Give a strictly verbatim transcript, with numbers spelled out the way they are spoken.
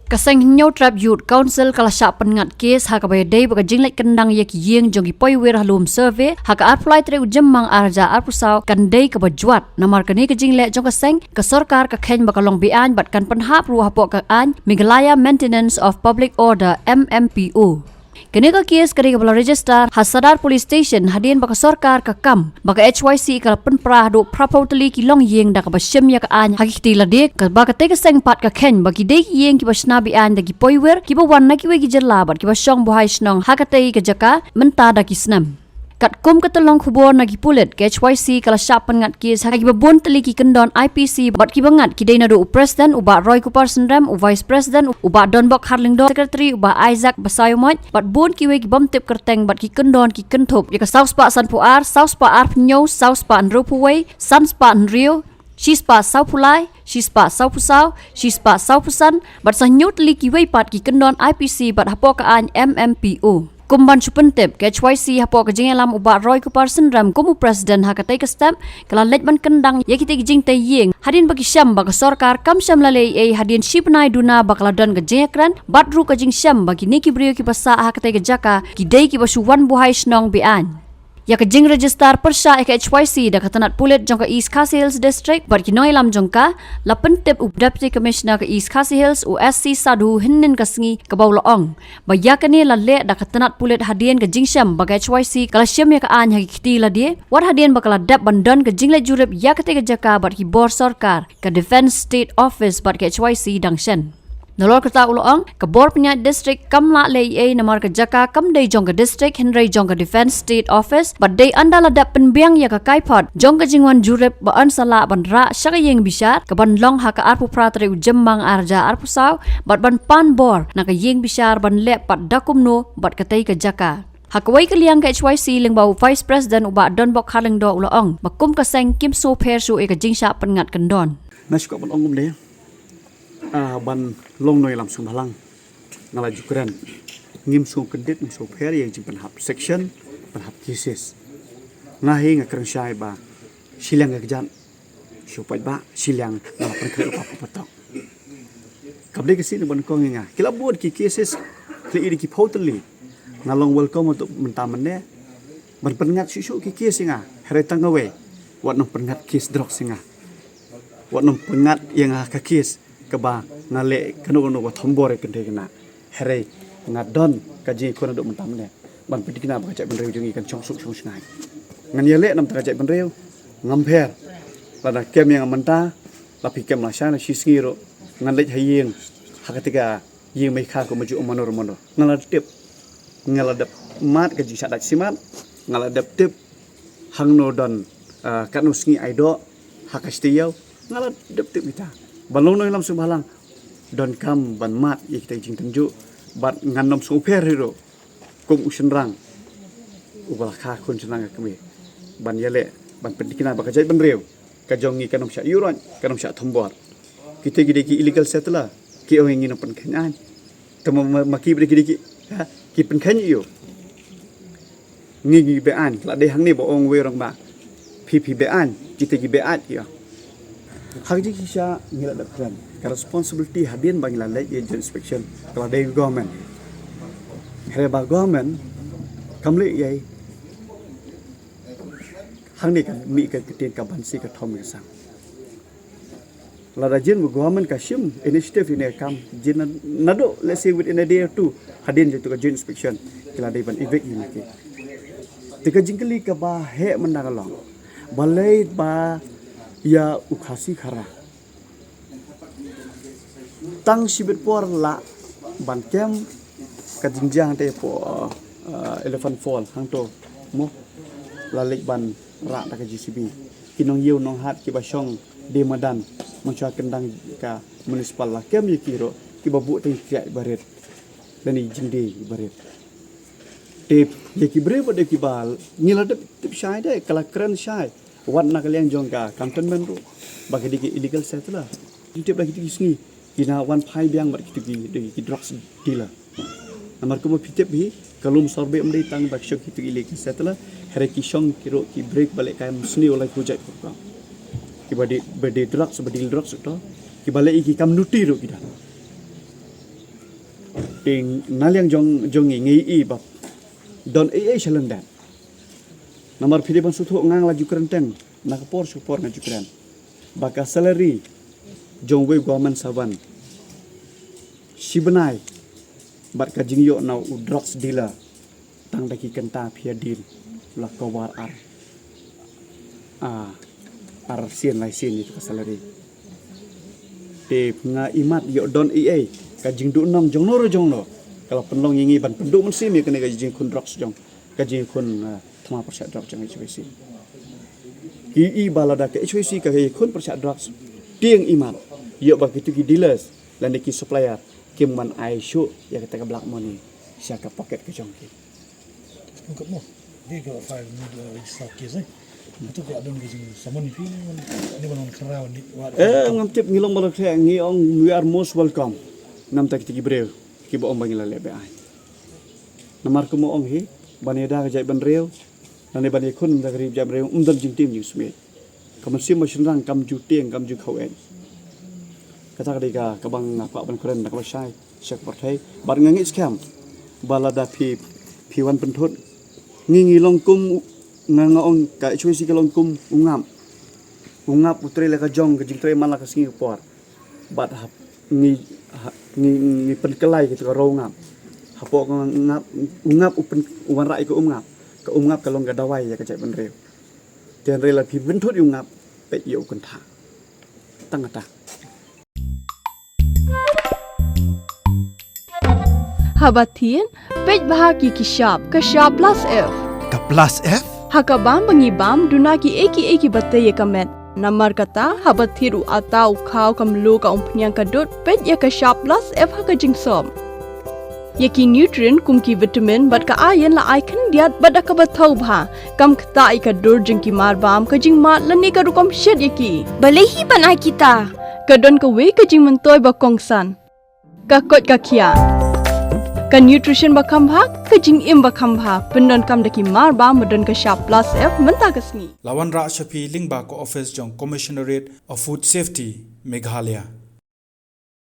Ka seng Hynñiewtrep Youth Council ka la shah pynngat kes ha kaba ïadei bad ka jingleit kyndang ïa ki ïing jong ki poiwir ha lum survey ha ka arphew lai tarik u Jymmang arhajar arphew saw kan dei kaba jwat. Namar kane ka jingleh jong ka seng, ka sorkar ka kheiñ ba ka long be-aiñ bad kan pynhap ruh hapoh ka aiñ Meghalaya Maintenance of Public Order, M M P O. Kane ka kes ka dei kaba la register ha Sadar Police Station hadien ba ka sorkar ka kam ba ka H Y C ka la pynpra haduh phraphew tylli ki longïing da kaba shim ïa ka aiñ ha ki kti lade, kaba katei ka seng pat ka kheiñ ba ki dei ki ïing kiba shna be-aiñ da ki poiwir kiba wan na kiwei ki jylla bad kiba shong buhai shnong ha katei ka jaka mynta da ki snem. Katkum ka tyllong khubor na ki pulit, ka H Y C ka la shah pynngat kes ha kiba bun tylli ki kyndon I P C bad kiba ngat ki dei naduh u president u Bah Roy Kupar Synrem, u vice president u Bah Donbok Kharlyngdoh, secretary u Bah Isaac Basaiawmoit bad bun kiwei ki bym tip kyrteng bad ki kyndon ki kynthup ïa ka saw spah sanphew ar, saw spah arphew hynñiew, saw spah hynriewphew wei, san spah hynriew, shi spah sawphew lai, shi spah sawphew saw, shi spah sawphew san bad sa hynñiew tylli kiwei pat ki kyndon I P C bad hapoh ka aiñ M M P O. Kum ban shu pyntip, ka H Y C hapoh ka jingïalam u Bah Roy Kupar Synrem kum u president ha katei ka step ka la leit ban kyndang ïa kitei ki jingtei ïing hadien ba ki shem ba ka sorkar kam shym la leh ei ei hadien shi bnai duna ba ka la don ka jingïakren bad ruh ka jingshem ba kine ki briew kiba sah ha katei ka jaka ki dei kiba shu wan buhai shnong be-aiñ. Ïa ka jingregister pyrshah ïa ka H Y C da ka tnat pulit jong ka East Khasi Hills District bad ki nongïalam jong ka, la pyntip u Deputy Commissioner ka East Khasi Hills u S C Sadhu hynnin ka sngi, kaba u la ong ba ïa kane la leh da ka tnat pulit hadien ka jingshem ba ka H Y C ka la shim ïa ka aiñ ha ki kti lade, wat hadien ba ka la dep ban don ka jingleit jurip ïa katei ka jaka bad ki bor sorkar, ka Defence State Office bad ka H Y C dang shen. Nalor kata u la ong, ka bor pynïaid district kam lah leh ei ei namar ka jaka kam dei jong ka district hynrei jong ka Defence State Office bad dei ynda la dep pynbiang ïa ka kaiphod jong ka jingwan jurip ba yn sa lah ban rah sha ka ïing bishar kaban long ha ka arphew phra tarik u Jymmang arhajar arphew saw bad ban pan bor na ka ïing bishar ban leh pat da kumno bad katei ka jaka. Ha kawei ka liang ka H Y C lyngba u Vice President u Bah Donbok Kharlyngdoh u la ong ba kum ka seng kim sngewpher shuh ïa ka jingshah pynngat kyndon. Na shuh ka ban ong kumne, ah, ban long nongïalam sngewbhalang, nga la ju kren. Ngim sngewkyndit, ngim sngewpher ïa ka jingpynhap section, pynhap cases. Nga hi nga kren shai ba shiliang ka kjat shu paidbah, shiliang nga la pynkhreh u patok. Kam dei ka sien ban kong ïa nga. Ki la bud ki cases, ki la ïa ki phew tylli. Nga long welcome to mynta mynne ban pynngat shuh shuh ki case ïa nga. Hynrei tang kawei, wat nang pynngat case drugs ïa nga. Wat nang pynngat ïa nga ka case kaba nga leh kano kano ba thombor ïa kynthei khynnah. Hynrei nga don ka jingïakhun haduh mynta mynne ban pynthikna ba ka jaitbynriew jong ngi kan shong suk shong shngaiñ. Ngan ïaleh namar ka jaitbynriew, ngam pher. Lada kem ïa nga mynta, la phi kem lashai na shi sngi ruh, ngan leit ha ïing ha katei ka ïing meikha kum ba ju ong mano mano. Nga la tip, nga la dep mad ka jingshah dait shimat, nga la dep tip hangno don, ah, katno sngi ai doh ha ka shi taïew, nga la dep tip kita. Ban long nongïalam sngewbhalang, donkam ban mad ïa kita ki jingtynjuh bad ngan nym sngewpher hi ruh kum u shynrang uba la kha khun shynrang ka kmie ban ïaleh ban pynthikna ba ka jaitbynriew ka jong ngi kan nym shah ïuhroit, kan nym shah thombor. Kita ki dei ki illegal settler, ki ong ngi nang pynkheiñ aiñ. Te ma, ma, ma ki ba dei ki dei ki, ha, ki pynkheiñ ïa u. Ngi ngi be-aiñ, la dei hangne ba ong wei rangbah, phi phi be-aiñ, kita ki be-aiñ ïa. Ha ka jingshisha ngi la dep kren, ka responsibility hadien ba ngi la leit ïa joint inspection ka la dei government. Hynrei ba government kam leh ei ei. Hangne ka mih ka ktien ka bansi ka thom ka sang. Lada jin ba government ka shim initiative ïa kane ka kam, jin na, naduh, let's say, within a day or two hadien jong ka joint inspection, ki la dei ban evict ïa ki. Te ka jingkylli kaba heh mynta ka long, balei ba ïa u Khasi Khara tang shibit por lah ban kem ka jingjia hangta hapoh, uh, Elephant Fall hangto, mo, la leit ban rah da ka J C B. Ki nongïew nonghat kiba shong die madan mynshuwa kyndang ka municipal la kem ïa ki ruh, kiba buh tang ïa ki kriah barit lane jingdie barit. Te ïa ki briew ba dei kiba, ngi la dep tip shai de, ka la kren shai, wat na ka liang jong ka cantonment ruh, ba ki dei ki illegal settler. Ngi tip da kito ki sngi ki na wan phai biang bad kito ki, ki drugs dealer. Namar kumba phi tip hi, ka lum Sorbeh ym dei tang ba ki shong kito ki illegal settler, hynrei ki shong ki ruh ki briew ba leh kam sniew laiphew jait program. Kiba dei, ba dei drugs, ba deal drugs ruh to, kiba leh ïa ki kam duty ruh ki don. Te na liang jong jong ngi ngi i ba don ei ei shalyndet. Namar phi dei ban sngewthuh nga la ju kren teng na ka por sha ka por nga ju kren ba ka salary jong wei government servant shi bnai bad ka jingïoh na u drugs dealer tang da ki kynta phi ïa dien la cover ar, a, ar sien lai sien ïa ka salary. Te nga imat ïoh don ei ei ka jingduhnong jongno re jongno ka la pynlong ïa ngi ban pynduh mynsiem ïa kane ka jingkhun drugs jong ka jingkhun, a, thma pyrshah drugs jong H Y C. Ki i ba lada ka H Y C ka ïakhun pyrshah drugs, te nga imat ïoh ba kitu ki dealers lane ki supplier kim ban ai shuh ïa kata ka black money sha ka pocket ka jong ki. Kum ka mo. Dei ka file ni da register case, eh. Itu ka don ka jing summon ni phi ni ban, ni ban khara ni wa. Eh, ngam tip ngi long ba la kre ngi ong we are most welcome. Namta kita ki briew ki ba ong ba ngi la leh be ai. Namar kum ong hi ban ïada ka jaitbynriew, lane ban ïakhun da ka ri jaitbynriew, um don jingtim jingsmit. Ka mynsiem ba shynrang kam ju tieng kam ju khaw eng. Kata ka dei ka kaba nga kwah ban kren da kaba shai sha ka pyrthei. Bad nga ngeit skhem ba lada phi phi wan pynthut ngi ngi long kum u-, nga nga ong ka H Y C ka long kum u ngap. U ngap u trei la ka jong ka jingtrei man la ka sngi ka por. Bad hap ngi ha, ngi ngi pynkylla ïa ka roi u ngap. Hapoh ka ngap u ngap u pyn u wanrah ïa ka um ngap. Ka um ngap ka long ka dawai ïa ka jaitbynriew. Te hynrei la phi pynthut ïa u ngap peit ïa u kynthah. Tang kata. Haba thied, peit bha ki ki shap, ka shap plus F. Ka plus F? Ha ka bam ba ngi bam, duna ki ei ki ei ki ba tei ïa ka met. Namar kata, haba thied u atta u khaw ka mluh ka umphniang ka dud, peit ïa ka shap plus F ha ka jingsop. Ïa ki nutrient kum ki vitamin bad ka iron la ai khyndiat bad da kaba thaw bha. Kam ktah ïa ka dur jong ki mar bam ka jingmad lane ka rukom shet ïa ki. Balei hi ban ai kita? Ka don kawei ka jingmyntoi ba kongsan. Ka koit ka khiah. Ka nutrition ba kham bha, ka jingim ba kham bha. Pyndonkam da ki mar bam ba don ka shap plus F mynta ka sngi. La wanrah sha phi lyngba ka office jong Commissionerate of Food Safety, Meghalaya.